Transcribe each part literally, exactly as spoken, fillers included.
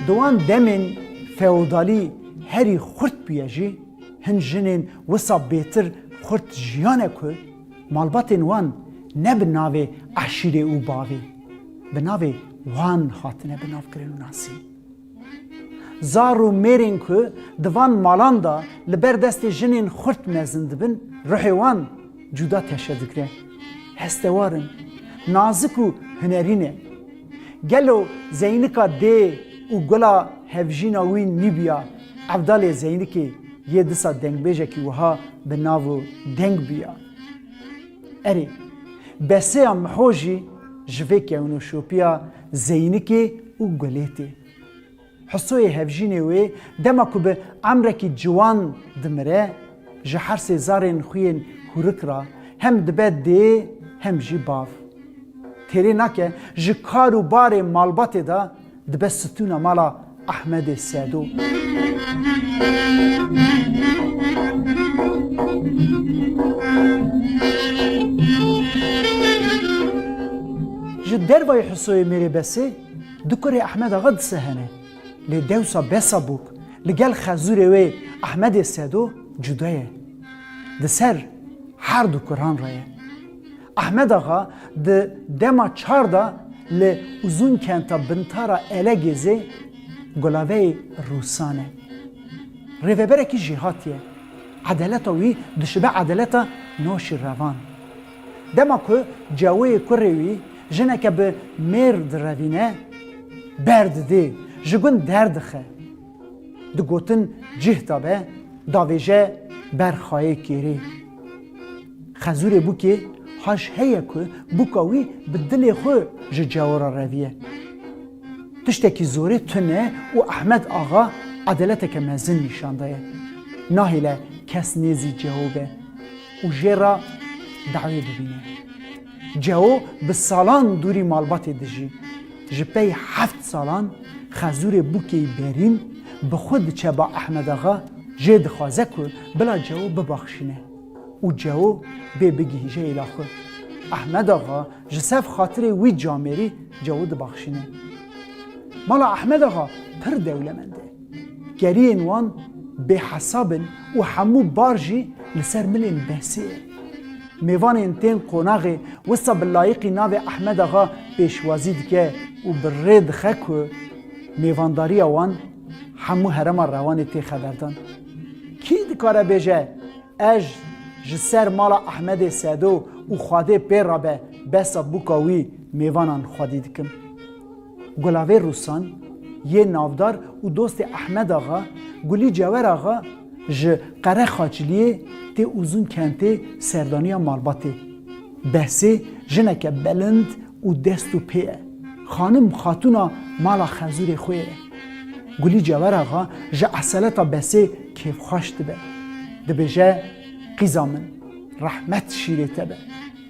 Di wan demên feodalî herî xurt bûye jî, hin jinên wisa bêtir xurt jiyane ku malbatên wan ne bi navê eşîrê û bavê, bi navê wan hatine binavkirin û nasîn. Zar û mêrên ku di van malan de li ber destê jinên xurt mezin dibin, ruhê wan cuda teşe digre. Hestewar in, nazik û hunerî ne. Gelo Zeynika dê û gula hevjîna wî nîbûya Evdalê Zeynikê yê disa dengbêjekî wiha bi nav û deng bûya? Erê, Beseya Miho jî ji vê kewnoşopiya Zeynikê û gulê tê. Husoyê hevjînê wê dema ku bi emrekî ciwan dimire, ji hersê zarên xwe yên hûrik re hem dibe dê hem jî bav. Têrê nake ji kar û barê malbatê de dibe stûna mala Ehmedê Sedo. Ji dervayî Husoyê mêrê Besê du kurê Ehmed Axa dise hene. Lê dewsa Besa Bûk li gel xezûrê wê Ehmedê Sedo cuda ye. Di ser her du kuran re ye. Ehmed Axa di dema çar de li Uzûnkenta Bintara Elegêzê gulaveyê Rûsan e. Rêveberekî jêhatî ye. Edeleta wî dişibe edeleta Noşîrevan. Dema ku Cewoyê kurê wî jineke bi mêr direvîne, berdidê, ji gund derdixe. Di gotin cih de be, davêje ber xayê kêrê. Xezûrê Bûkê haj heye ku bûka wî bi dilê xwe ji Cewo re reviye. Tiştekî zorê tune û Ehmed Axa edeleteke mezin nîşan daye. Nahêle kes nêzî Cewo be û jê re dawê bibîne. Cewo bi salan dûrî malbatê dijî. Ji pey heft salan xezûrê Bûkê yî Berîn bi xwe diçe ba Ehmed Axa, jê dixwaze ku bila Cewo bibaxşîne û Cewo bê bigihîje êla xwe. Ehmed Axa ji sev xatirê wî camêrî Cewo dibaxşîne. Mala Ehmed Axa pir dewlemend e. Keriyên wan bêhesab in û hemû bar jî li ser milên Besê ye. Mêvanên tên qonaxê wisa bi layiqî navê Ehmed Axa pêşwazî dike û bi rê dixe ku mêvandariya wan hemû herêma Rewanê tê xeberdan. Kî dikare bêje, ez ji ser mala Ehmedê Sedo û Xwedê pê re be besa bûka wî mêvanan xwedî dikim? Gulavê Rûsan yê navdar û dostê Ehmed Axa, Gulî Cewer Axa ji Qerexaçliyê tê Uzûnkentê serdaniya malbatê. Besê jineke bilind û dest û pê ye. Xanim xatûna mala xezûrê xwe ye. Gulî Cewer Axa ji eseleta Besê kêfxweş dibe. Dibêje, qîza min, rehmet şîrê te be,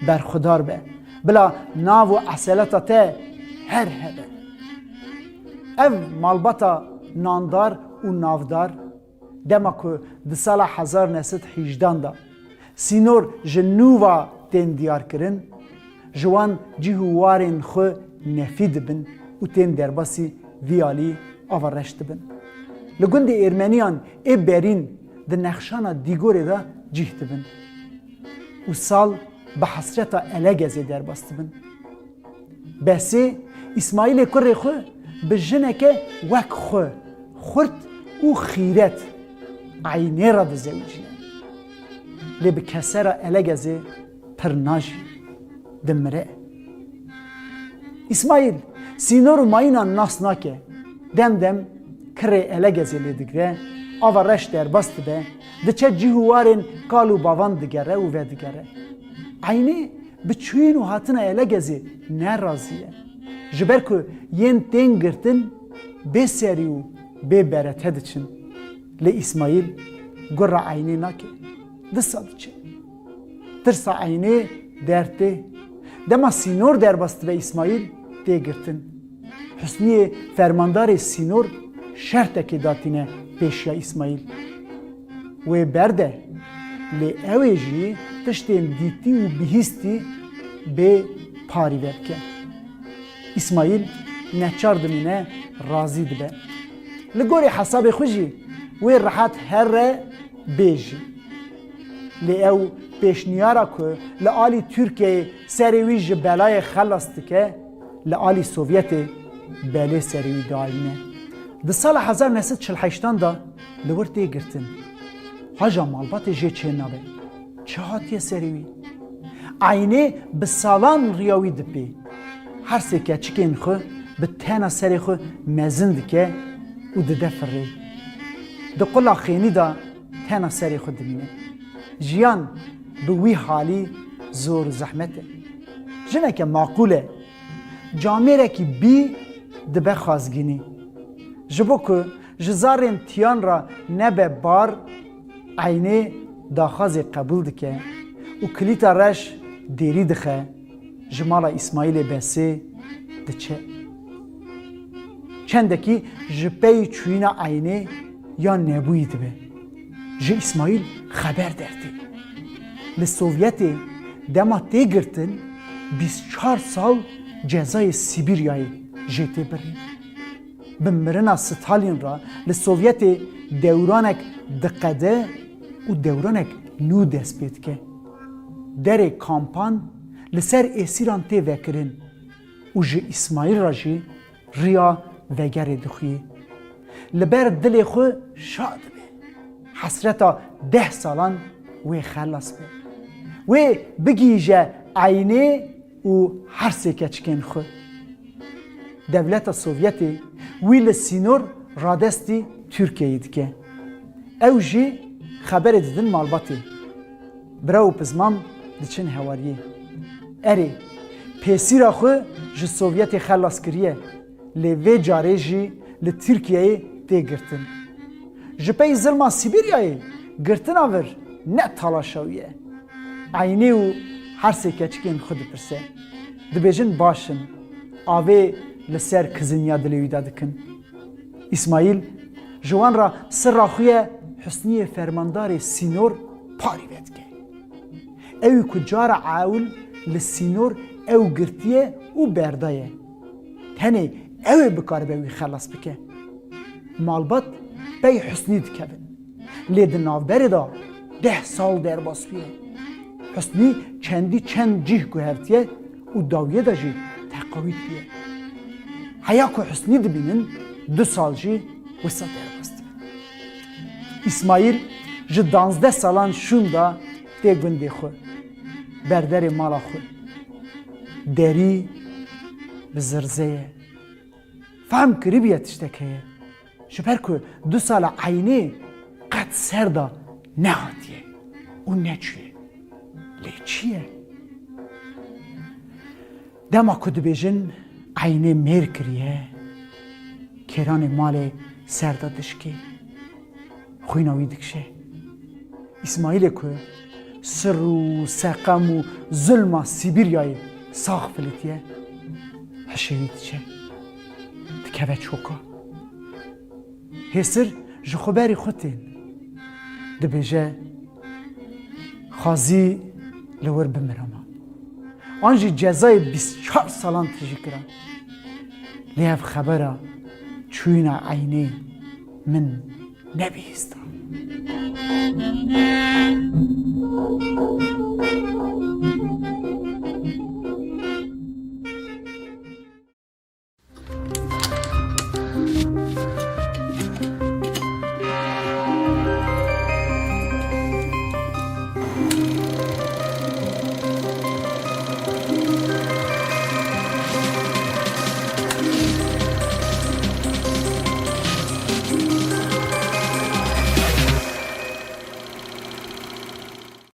berxwedar be. Bila nav û eseleta te her hebe. Ev malbata nandar û navdar, dema ku di sala hezar neh sed hejdan de sînor ji nû ve tên diyarkirin, ji wan cih û warên xwe nefî dibin û tên derbasî vî alî ava reş dibin. Li gundê Êrmeniyan ê Berîn di nexşana Dîgorê de cih dibin û sal bi hesreta Elegezê derbas dibin. Besê Îsmaîlê kurê xwe bi jineke wek xwe, xurt û xîret, Eynê re dizewicîne. Lê bi kesera Elegezê pir najî, dimire. Îsmaîl sînor û mayînan nas nake. Dem dem kirê Elegezê lê digre, ava reş derbas dibe, diçe cih û warên kal û bavan digere û vedigere. Eynê bi çûyîn û hatina Elegezê ne razî ye. Ji ber ku yên tên girtin bê serî û bê berete diçin. Lê Îsmaîl gura Eynê nake. Disa diçe. Tirsa Eynê dertê. Dema sînor derbas dibe Îsmaîl tê girtin. Husniyê fermandarê sînor şertekê datîne pêşiya Îsmaîl. Wê berde, lê ew ê jî tiştên dîtî û bihîstî bê parî vebike. Îsmaîl neçar dimîne, razî dibe. Li gorî hesabê xwe jî wê rehet here bê jî. Lê ew pêşniyara ku li alî Tirkiyeyê serê wî ji belayê xelas dike, li alî Sovyetê belê serê wî diayîne. Di sala hezar neh sed çil heştan de li wir tê girtin. Haja malbatê jê çênabe. Çi hatiye serê wî? Eynê bi salan riya wî dipê. Her sê keçikên xwe bi tena serê xwe mezin dike û dide firê. Di qula xênî de tena serê xwe dimîne. Jiyan bi wî halî zor û zehmet e. Jineke maqûl e. Camêrekî bî dibe xazgînî. Ji bo ku ji zarên tiyan re nebe bar, Eynê daxwazê qebûl dike û kilîta reş dêrî dixe, ji mala Îsmaîlê Besê diçe. Çendekî ji pey çûyîna Eynê ya nebûyî dibe. Ji Îsmaîl xeber dertê. Li Sovyetê dema tê girtin, bîst çar sal cezayê Sîbîryayê jê tê birîn. Bi mirina Stalîn re li Sovyetê dewranek diqede û dewranek nû dest pê dike. Derê kampan li ser êsîran tê vekirin û ji Îsmaîl re jî riya vegerê dixuyê. Li ber dilê xwe şa dibe. Hesreta deh salan wê xelas be. Wê bigihîje Eynê û her sê keçikên xwe. Dewleta Sovyetê wî li sînor radestî Tirkiyeyê dike. Ew jî xeberê didin malbatê. Bira û pizmam diçin hewariyê. Erê, pêsîra xwe ji Sovyetê xelas kiriye, lê vê carê jî li Tirkiyeyê tê girtin. Ji pey zilma Sîbîryayê girtina vir ne talaşa wî ye. Eynê û her sê keçikên xwe dipirse. Dibêjin baş in, avê li ser kizinya dilê wî de dikin. Îsmaîl ji wan re sirra xwe ye Husniyê fermandarê sînor parî vedike. Ew ê ku cara ewil li sînor ew girtiye û berdaye. Tenê ew ê bikaribe wî xelas bike. Malbat pey Husnî dikevin. Lê di navberê de deh sal derbas bûye. Husnî çendî çend cih guhertiye û dawiyê de jî teqawît bûye. Heya ku Husnî dibînin, du sal jî wisa derbas dibin. Îsmaîl ji danzdeh salan şûn de tê gundê xwe, berderê mala xwe. Derî bi zirze ye. Fehm kiribûye tiştek heye. Ji ber ku du sala Eynê qet ser de nehatiye û neçûye. Lê çi ye? Dema ku dibêjin Eynê mêr kiriye, kêranê malê ser de dişkê. Xwîna wî dikişe. Îsmaîlê ku sir û seqem û zulma Sîbîryayê sax filitiye, hişê wî diçe. Dikeve çoka. Hêsir ji xwe berî xwe tên. Dibêje, xwazî li wir bimirama. An jî cezayê bîst çar salan tijî kira. Lê ev xebera çûyîna Eynê min nebihîsta.